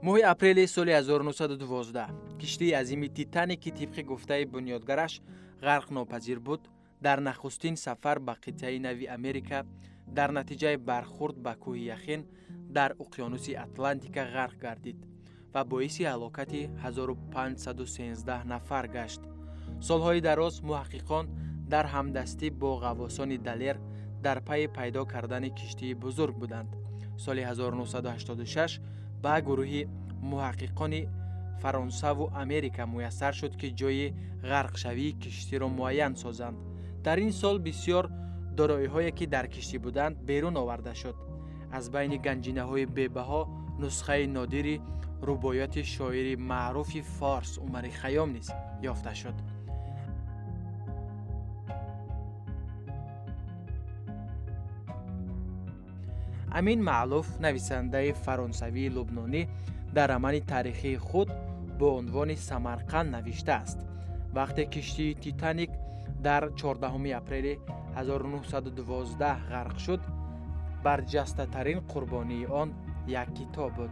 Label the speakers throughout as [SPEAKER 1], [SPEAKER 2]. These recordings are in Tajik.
[SPEAKER 1] Моҳи апрели соли 1912 киштии азими Титаник, ки тибқи гуфтаи бунёдгараш ғарқнопазир буд, дар нахустин сафар ба қитъаи нави Америка дар натиҷаи бархурд ба кӯҳи яхин дар уқёнуси Атлантика ғарқ гардид ва боиси ҳалокати 1513 нафар гашт. Солҳои дароз муҳаққиқон дар ҳамдастӣ бо ғаввосони далер дар пайи пайдо кардани киштии бузург буданд. Соли 1986 ба гурӯҳи муҳаққиқони Фаронсаву Америка муяссар шуд, ки ҷойи ғарқшавии киштиро муайян созанд. Дар ин сол бисёр дороиҳое, ки дар киштӣ буданд, берун оварда шуд. Аз байни ганҷинаҳои бебаҳо нусхаи нодири рубоёти шоири маъруфи форс Умари Хайём низ ёфта шуд. Амин Маълуф, нависандаи фаронсавии лубнонӣ, дар романи таърихии худ бо унвони Самарқанд навиштааст: вақте киштии Титаник дар 14 апрели 1912 ғарқ шуд, барҷастатарин қурбонии он як китоб буд.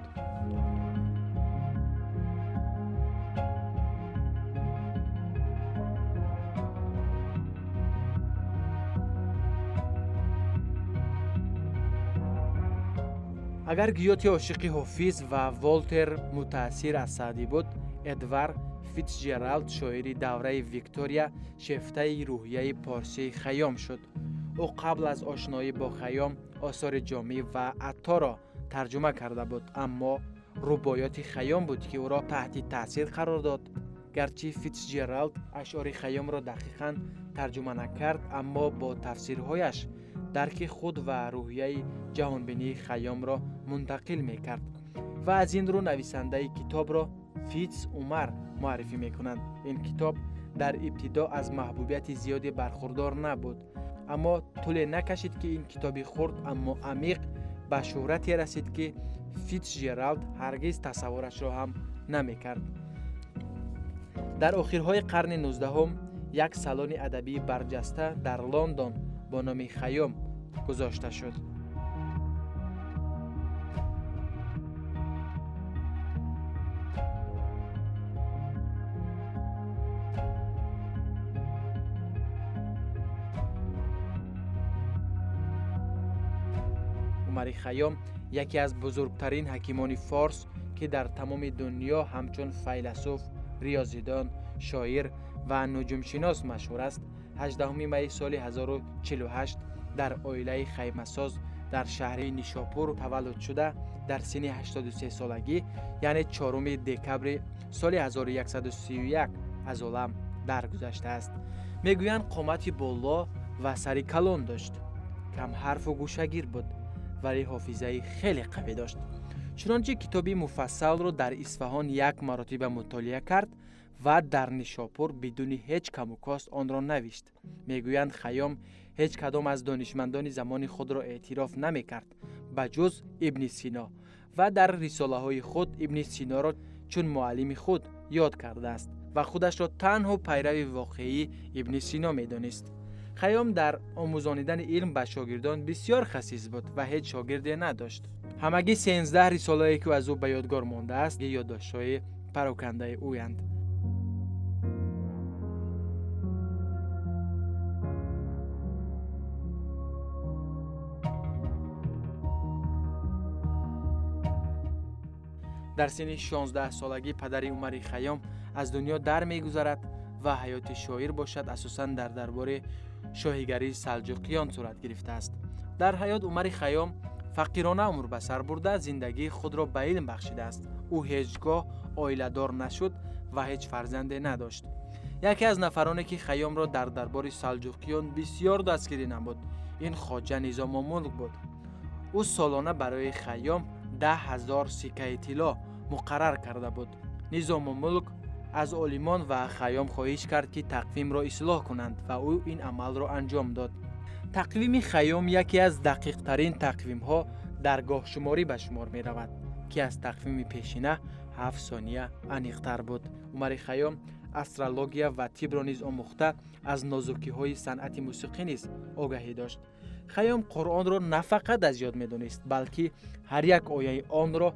[SPEAKER 1] Агар Гёте ошиқи Ҳофиз ва Волтер мутаассир аз Саъдӣ буд, Эдвард Фитсҷералд, шоири давраи Виктория, шефтаи рӯҳияи порсии Хайём шуд. Ӯ қабл аз ошноӣ бо Хайём осори Ҷомӣ ва Атторо тарҷума карда буд, аммо рубоёти Хайём буд, ки ӯро таҳти таъсир қарор дод. Гарчи Фитсҷералд ашъори Хайёмро дақиқан тарҷума накард, аммо бо тафсирҳояш дарки худ ва рӯҳияи ҷаҳонбинии Хайёмро мунтақил мекард ва аз ин рӯ нависандаи китобро Фитс Умар муаррифӣ мекунанд. Ин китоб дар ибтидо аз маҳбубияти зиёде бархурдор набуд, аммо тӯле накашид, ки ин китоби хурд, аммо амиқ ба шӯҳрате расид, ки Фитсҷералд ҳаргиз тасаввурашро ҳам намекард. Дар охирҳои қарни 19 як салони адабии барҷаста дар Лондон бо номи Хайём гузошта шуд. Умари Хайём яке аз бузургтарин ҳакимони форс, ки дар тамоми дунё ҳамчун файласуф, риёзидон, шоир ва нуҷумшинос машҳур аст, 18 майи соли 1048 дар оилаи хаймасоз дар шаҳри Нишопур таваллуд шуда, дар синни 83 солагӣ, яъне 4 декабри соли 1131 аз олам даргузаштааст. Мегӯянд, қомати боло ва сари калон дошт, камҳарфу гӯшагир буд, вале ҳофизаи хеле қавӣ дошт. Чунончи китоби муфассалро дар Исфаҳон як маротиба мутолиа кард ва дар Нишопур бидуни ҳеҷ каму кост онро навишт. Мегӯянд, Хайём ҳеҷ кадом аз донишмандони замони худро эътироф намекард, ба ҷуз Ибни Сино, ва дар рисолаҳои худ Ибни Синоро чун муаллими худ ёд кардааст ва худашро танҳо пайрави воқеии Ибни Сино медонист. Хайём дар омӯзонидани илм ба шогирдон бисёр хасис буд ва ҳеҷ шогирде надошт. Ҳамагӣ 13 рисолае, ки аз ӯ ба ёдгор мондааст, ёддоштҳои парокандаи ӯянд. Дар синни 16 солагӣ падари Умари Хайём аз дунё дар мегузарад ва ҳаёти шоир бошад асосан дар дарбори шоҳигарии Салҷуқиён сурат гирифтааст. Дар ҳаёт Умари Хайём фақирона умр ба сар бурда, зиндагии худро ба илм бахшидааст. Ӯ ҳеҷ гоҳ оиладор нашуд ва ҳеҷ фарзанде надошт. Яке аз нафароне, ки Хайёмро дар дарбори Салҷуқиён бисёр дастгирӣ намуд, ин Хоҷа Низомулмулк буд. Ӯ солона барои Хайём 10,000 сиккаи тилло муқаррар карда буд. Низомулмулк аз олимон ва Хайём хоҳиш кард, ки тақвимро ислоҳ кунанд ва ӯ ин амалро анҷом дод. Тақвими Хайём яке аз дақиқтарин тақвимҳо дар гоҳшуморӣ ба шумор меравад, ки аз тақвими пешина 7 сония аниқтар буд. Умари Хайём астрология ва тибро низ омӯхта, аз нозукиҳои санъати мусиқӣ низ огаҳӣ дошт. Хайём Қуръонро на фақат аз ёд медонист, балки ҳар як ояи онро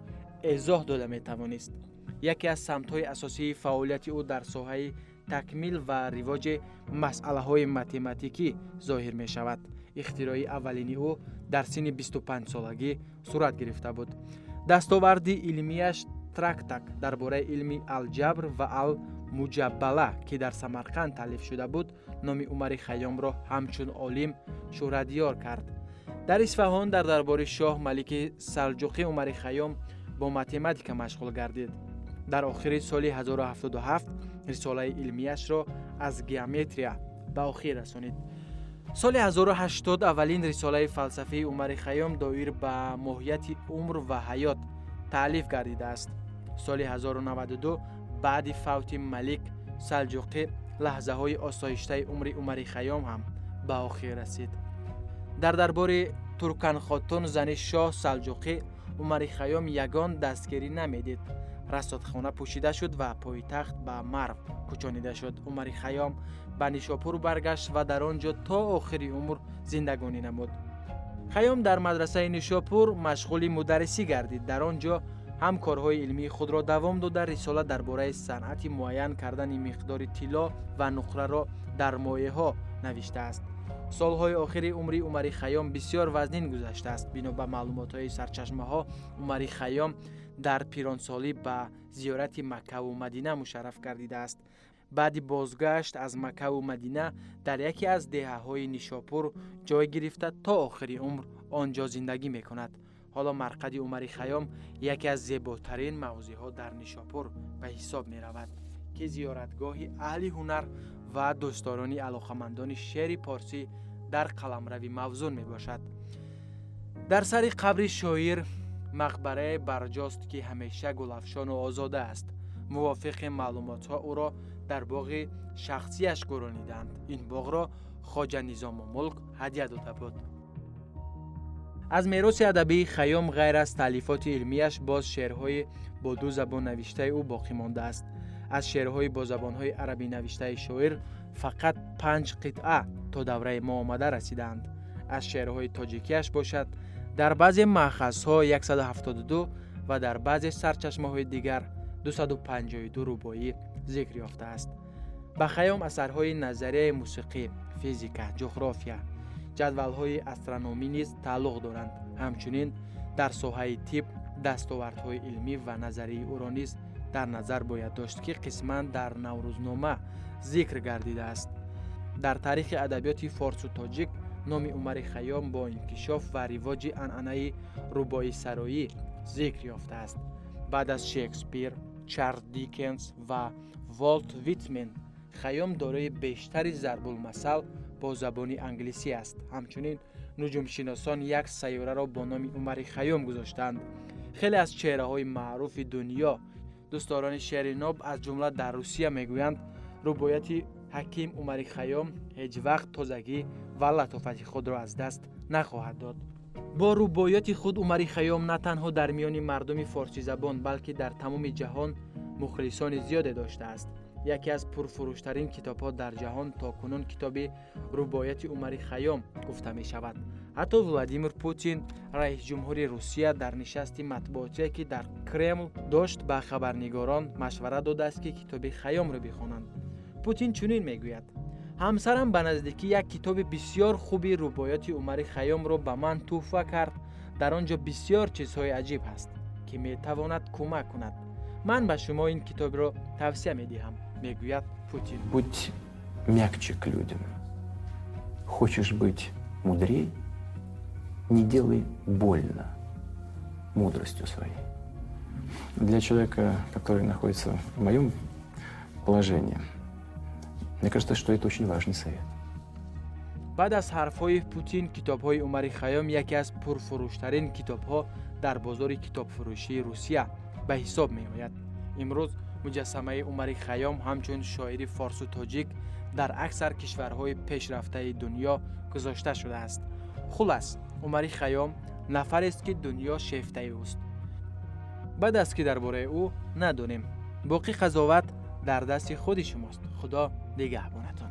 [SPEAKER 1] эзоҳ дода метавонист. Яке аз самтҳои асосии фаъолияти ӯ дар соҳаи такмил ва ривоҷи масъалаҳои математикӣ зоҳир мешавад. Ихтирои аввалини ӯ дар синни 25-солагӣ сурат гирифта буд. Дастоварди илмияш трактак дар бораи илми алҷабр ва ал-муҷаббала, ки дар Самарқанд таълиф шуда буд, номи Умари Хайёмро ҳамчун олим шӯҳратёр кард. Дар Исфаҳон дар дарбори шоҳ Малики Салҷуқӣ Умари Хайём бо математика машғул гардид. Дар охири соли 1077 рисолаи илмияшро аз геометрия ба охир расонид. Соли 1080 аввалин рисолаи фалсафии Умари Хайём доир ба моҳияти умр ва ҳаёт таълиф гардидааст. Соли 1092 баъди фавти Малик Салҷуқӣ лаҳзаҳои осоиштаи умри Умари Хайём ҳам ба охир расид. Дар дарбори Турканхотун зани шоҳ Салҷуқӣ Умари Хайём ягон дастгирӣ намедид. Расодхона пӯшида шуд ва пойтахт ба Марв кӯчонида шуд. Умари Хайём ба Нишопур баргашт ва дар он ҷо то охири умр зиндагонӣ намуд. Хайём дар мадрасаи Нишопур машғули мударрисӣ гардид. Дар он ҷо ҳам корҳои илмии худро давом дода, рисола дар бораи санъати муайян кардани миқдори тилло ва нуқраро дар моеъҳо навиштааст. Солҳои охири умри Умари Хайём бисёр вазнин гузаштааст. Бино ба маълумотҳои сарчашмаҳо, Умари Хайём дар пиронсолӣ ба зиёрати Маккаву Мадина мушарраф гардидааст. Баъди бозгашт аз Маккаву Мадина дар яке аз деҳаҳои Нишопур ҷой гирифта то охири умр он ҷо зиндагӣ мекунад. Ҳоло марқади Умари Хайём яке аз зеботарин мавзеъҳо дар Нишопур ба ҳисоб меравад, ки зиёратгоҳи аҳли ҳунар ва дӯстдорони алоқамандони шеъри порсӣ дар қаламрави мавзун мебошад. Дар сари қабри шоир мақбарае барҷост, ки ҳамеша гулафшону озода аст. Мувофиқи маълумотҳо ӯро дар боғи шахсияш гӯрониданд. Ин боғро Хоҷа Низомулмулк ҳадя дода буд. Аз мероси адабии Хайём ғайр аз таълифоти илмияш боз шеърҳои бо ду забон навиштаи ӯ боқӣ мондааст. Аз шеърҳои бо забонҳои арабӣ навиштаи шоир фақат 5 қитъа то давраи мо омада расидаанд. Аз шеърҳои тоҷикияш бошад дар баъзе маъхазҳо 172 ва дар баъзе сарчашмаҳои дигар 252 рубоӣ зикр ёфтааст. Ба Хайём асарҳои назарияи мусиқӣ, физика, ҷуғрофия, ҷадвалҳои астрономӣ низ тааллуқ доранд. Ҳамчунин дар соҳаи тиб дастовардҳои илмӣ ва назарии ӯро низ дар назар бояд дошт, ки қисман дар Наврӯзнома зикр гардидааст. Дар таърихи адабиёти форсу тоҷик номи Умари Хайём бо инкишоф ва ривоҷи анъанаи рубоисароӣ зикр ёфтааст. Баъд аз Шекспир, Чарлз Дикенс ва Волт Витмен Хайём дорои бештари зарбулмасал бо забони англисӣ аст. Ҳамчунин нуҷумшиносон як сайёраро бо номи Умари Хайём гузоштаанд. Хеле аз чеҳраҳои маъруфи дунё, дӯстдорони шеъри ноб, аз ҷумла дар Русия мегӯянд, рубояти ҳаким Умари Хайём ҳеҷ вақт тозагӣ ва латофати худро аз даст нахоҳад дод. Бо рубоёти худ Умари Хайём на танҳо дар миёни мардуми форсизабон, балки дар тамоми ҷаҳон мухлисони зиёде доштааст. Яке аз пурфурӯштарин китобҳо дар ҷаҳон то кунун китоби рубояти Умари Хайём гуфта мешавад. Ҳатто Владимир Путин, раисҷумҳури Русия, дар нишасти матбуотие, ки дар Кремл дошт, ба хабарнигорон машварат додааст, ки китоби Хайёмро бихонанд. Путин чунин мегӯяд: ҳамсарам ба наздикӣ як китоби бисёр хуби рубоёти Умари Хайёмро ба ман тӯҳфа кард. Дар он ҷо бисёр чизҳои аҷиб ҳаст, ки метавонад кӯмак кунад. Ман ба шумо ин китобро тавсия медиҳам, мегӯяд Путин.
[SPEAKER 2] Будь мягче к людям. Хочешь быть мудрей, не делай больно мудростью своей. Для человека, который находится в моем положении, мне кажется, что это очень важный совет.
[SPEAKER 1] Баъд аз ҳарфҳои Путин китобҳои Умари Хайём яке аз пурфурӯштарин китобҳо дар бозори китобфурӯшии Русия ба ҳисоб меояд. Имрӯз муҷассамаи Умари Хайём ҳамчун шоири форсу тоҷик дар аксар кишварҳои пешрафтаи дунё гузошта шудааст. Хулас, Умари Хайём нафарест, ки дунё шефтаи ӯст. Баъд аст, ки дар бораи ӯ надонем. Боқӣ қазоват дар дасти худи шумост. Худо нигаҳбонатон.